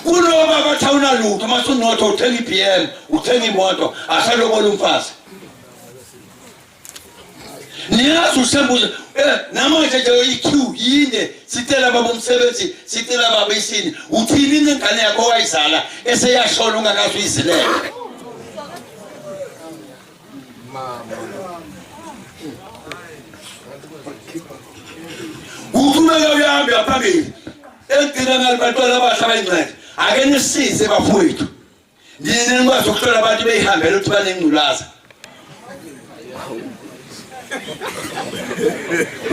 Kunoba bathi awunalutho uma sunotho uthenga i-BM uthenga imoto asalobola umfazi. Niyazi usembuza namanje nje i-queue yinde sicela baba umsebenzi sicela baba isini uthini ingane yakho owayizala eseyashona ungakaze uyizilele. Uqhubeka uyahamba phambili egcina ngale bantwana abasha abayingcwele ake nisize bafowethu nina nikwazi ukuhlola abantu beyihambela ukuthi banengculaza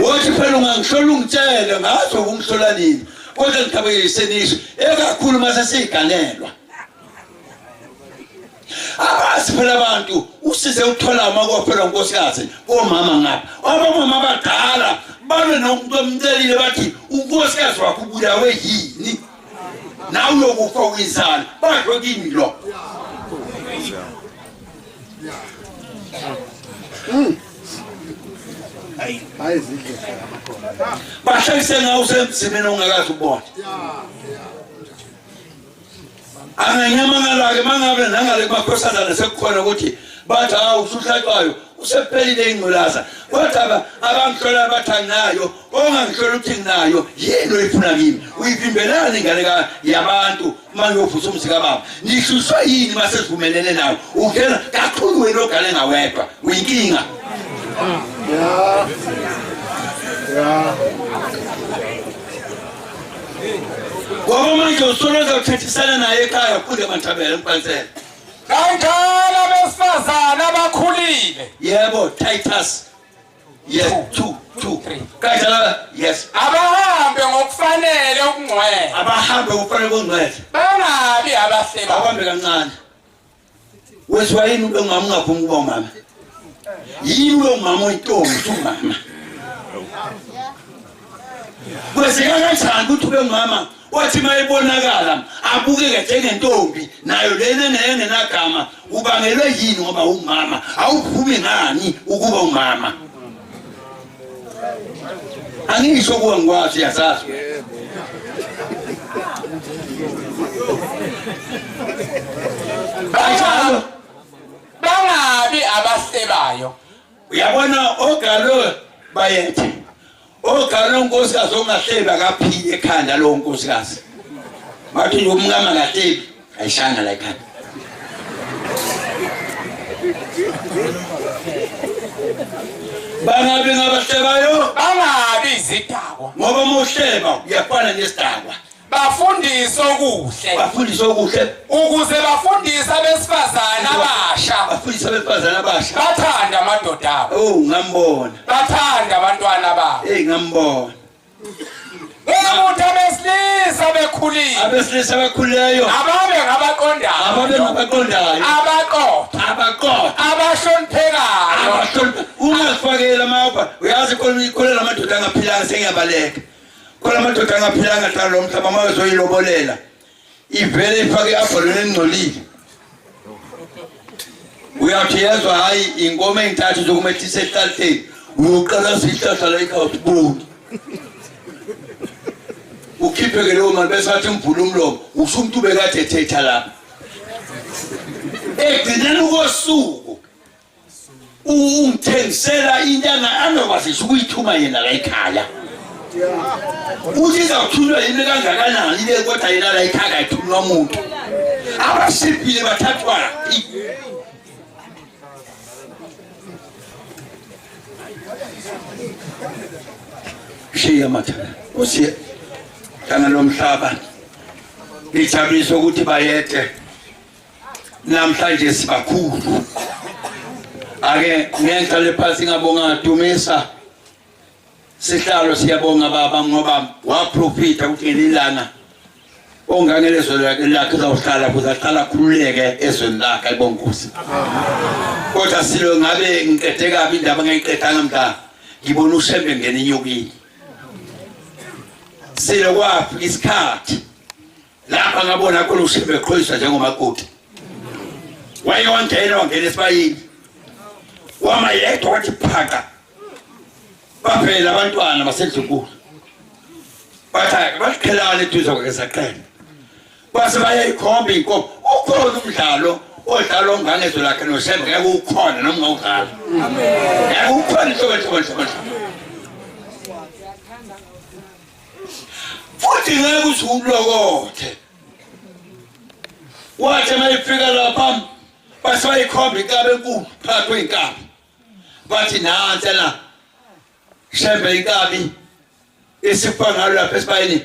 wothi phela ungangihlola ungitshele ngazi ukumhlola nini kodwa ngithabekisenisho ekakhulu uma sesiyiganelwa abazi phela abantu usize ukuthola uma kophela unkosikazi komama ngapha abomama abadala balwe nomuntu omcelile bathi unkosikazi wakho ubulawe yini nawe uyokufa uyizala basho kimi lo. Hayi zidle. Bahlekise ngawo usemzimeni ongakazi ubona. Anganyamangalake mangabe nangale kumakhosazana sekukhona ukuthi bathi hawu usuhlatshwayo usephelile ingculaza kodwa abangihlola bathi anginayo ongangihlola ukuthi nginayo yini oyifuna kimi uyivimbelani ingane yabantu uma ngiyovusa umuzi kababa nihlushwa yini uma sesivumelene nawe ungena kakhulu wena ogane ngawedwa uyinkinga. Ya. Ya. Ngoba manje usoloza uthethisana naye ekhaya ufunde manthabela umfanisela. Kanjalo abesifazane abakhulile. Yebo, Titus. Yes, 2 2 3. Kanjalo, yes. Abahambe ngokufanele ukungcwele. Abahambe ngokufanele ukungcwele. Bangabi abahleba. Abambe kancane. Wethiwa yini ube umama ungavumi ukuba umama? Yini ube umama oyintombi usumama? Kwenzeka kanjani ukuthi ube umama wathi uma ebonakala abukeke njengentombi nayo lena engenagama ubangelwe yini ngoba umama awuvumi ngani ukuba umama? Angisho kuwe ngikwazi uyazazi. Abahlebayo. Uyabona ogalo bayethe. Ogalo unkosikazi ongahlebi akaphili ekhanda lo nkosikazi. Bathi nje umkama akahlebi, ayishanga la ekhanda. Bangabi ngabahlebayo, Bangabi izidakwa. Ngoba uma uhleba uyafana nesidakwa. Bafundise okuhle. Bafundise okuhle. Ukuze bafundise abesifazane abasha. Bafundise abesifazane abasha. Bathande amadoda abo. Oh, ngambona. Bathande abantwana babo. Hey, ngambona. Ukuthi abesilisa bekhulile. Abesilisa abakhulileyo. Ababe ngabaqondayo. Ababe ngabaqondayo. Abaqotho. Abaqotho. Abahloniphekayo. Abahloniphe. Ungazifakeli amawapha. Uyazi khona lamadoda angaphilanga sengiyabaleka. Khona amadoda angaphilanga hlala lo mhlaba uma uzoyilobolela. Ivele ifake i-abholweni engcolile. Uyathi yezwa hayi inkomo ey'ntathu zokumehlisa esihlahleni. Uyoqala sihlahla la ekhaya usiboni. Ukhiphe ke leyo mali bese athi mvula umlomo usho umuntu ubekade ethetha lapha. Ekugcineni kosuku ungithengisela into angakwazisa ukuyithuma yena la ekhaya. Uthi izawuthunywa yini kangakanani le kodwa yena la ekhaya akayithunywa muntu. Abashiphile bathathwaphi? Shiya mathana. Usiye hlanga lomhlaba. Ngijabulisa ukuthi bayethe. Namhlanje sibakhulu. Ake ngenhla lephansi ngabonga dumisa. Sihlalo siyabonga baba ngoba waprofita ukuthi ngelilanga ongangelezwe lakhe uzawuhlala futhi aqala akhululeke ezweni lakhe ayibonga Nkosi. Kodwa silo ngabe ngiqede kabi indaba ngiyiqedanga mntana ngibona uShembe ngena enyokini. Silo kwafika isikhathi lapha ngabona khona uShembe eqhoyiswa njengomakoti. Waye wangena wangena esibayeni. Wama yedwa wathi phaqa. Baphela abantwana basedlunkulu. Bathi baqhelana eduze kwakhe saqhela. Base bayayikhomba inkomo. Ukhona umdlalo odlalwa ongangezwe lakhe noShembe ngeke ukhona noma ungawudlala. Amen. Ngeke ukhona inhlobo inhlobo inhlobo. Futhi ngeke uthi umlokothe. Wathi mayifika lapha base bayikhomba inkabi enkulu phakathi kwey'nkabi. Bathi nansi la Shembe inkabi isifa ngalo lapha esibayeni.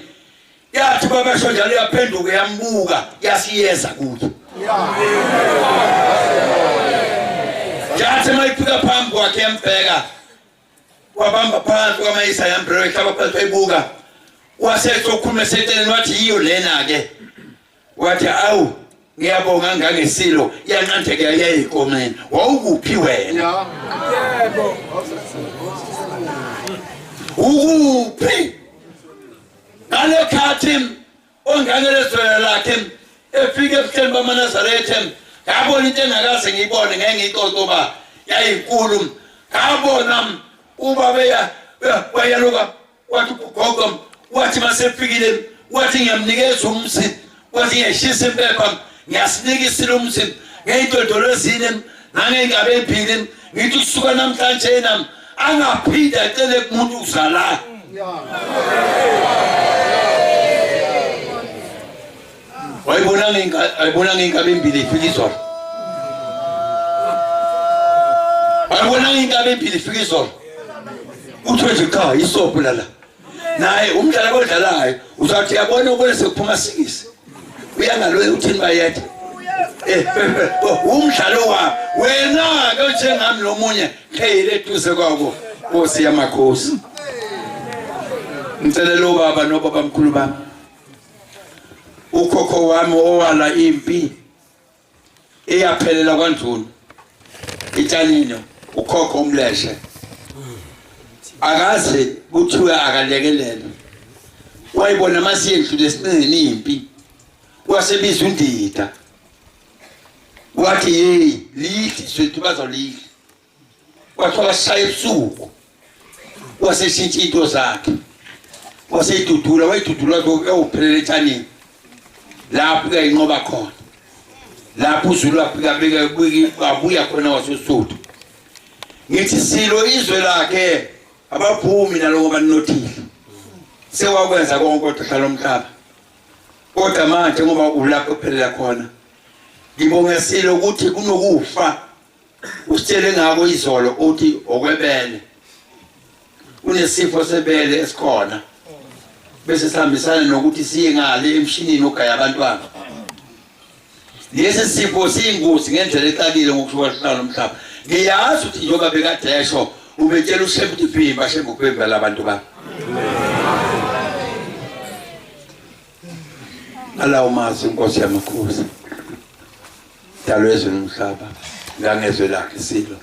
Yathi babesho njalo yaphenduka yambuka yasiyeza kuye. Yathi mayifika phambi kwakhe yambheka wabamba phansi kwamayisa yambheka ehlaba phansi wayibuka. Wasesokhuluma eseceleni wathi yiyo lena ke. Wathi awu ngiyabonga ngangesilo yanqandeka yayikomeni. Wawukuphi wena? Yebo. Ukuphi? Ngalekhathi ongangelezwe lakhe efika ebuhleni bamaNazaretha ngabona into engakaze ngiyibone ngeke ngiyixoxe uba yayinkulu. Ngabona ubaba wayaluka wathi ugogo wathi masefikile wathi ngiyamnikeza umzi wathi ngiyashisa impepha ngiyasinika isilo umzi ngey'ntodolo ezine nangey'nkabi ey'mbili ngithi kusuka namhlanje nami angaphinde acele kumuntu ukuzala. Wayibona ngey'nkabi ey'mbili ifika izolo. Wayibona ngey'nkabi ey'mbili ifika izolo. Kuthiwe nje cha isobho lala. Naye umdlalo odlalayo uzathi uyabona ubone sekuphuma sikisi. Uyangalo uthini bayethe. Umdlalo wa wena ke njengami nomunye kheyile eduze kwako Nkosi yamakhosi. Ngicela lo baba nobaba mkhulu bami. Ukhokho wami owala impi eyaphelela kwaNdlulu itshalino ukhokho umleshe akaze kuthiwe akalekelele wayibona masiyedlule esinqeni impi wasebiza uNdida wathi hey lihle swethu bazolidla kwathiwa bashaya ebusuku waseshintsha into zakhe waseyidudula wayidudula eyophelela etshanini lapho kuyayinqoba khona. Lapho uZulu afika beka wabuya khona waseSuthu. Ngithi silo izwe lakhe abaphumi nalo ngoba ninothile. Sewakwenza konke kodwa hlala umhlaba. Kodwa manje ngoba ulapho kuphelela khona. Ngibonge silo ukuthi kunokufa usitshele ngako izolo uthi okwebele. Kunesifo sebele esikhona. Bese sihambisana nokuthi siye ngale emshinini ogaya abantwana. Lesi sifo siyingozi ngendlela exakile ngokusho kwasihlalo umhlaba. Ngiyazi ukuthi njengoba bekadesho ubetshela uShembe ukuthi vimba Shembe ukuvimba labantu ba. Alawo mazwi inkosi yamakhosi. Dalo ezwe nomhlaba ngangezwe lakhe silo.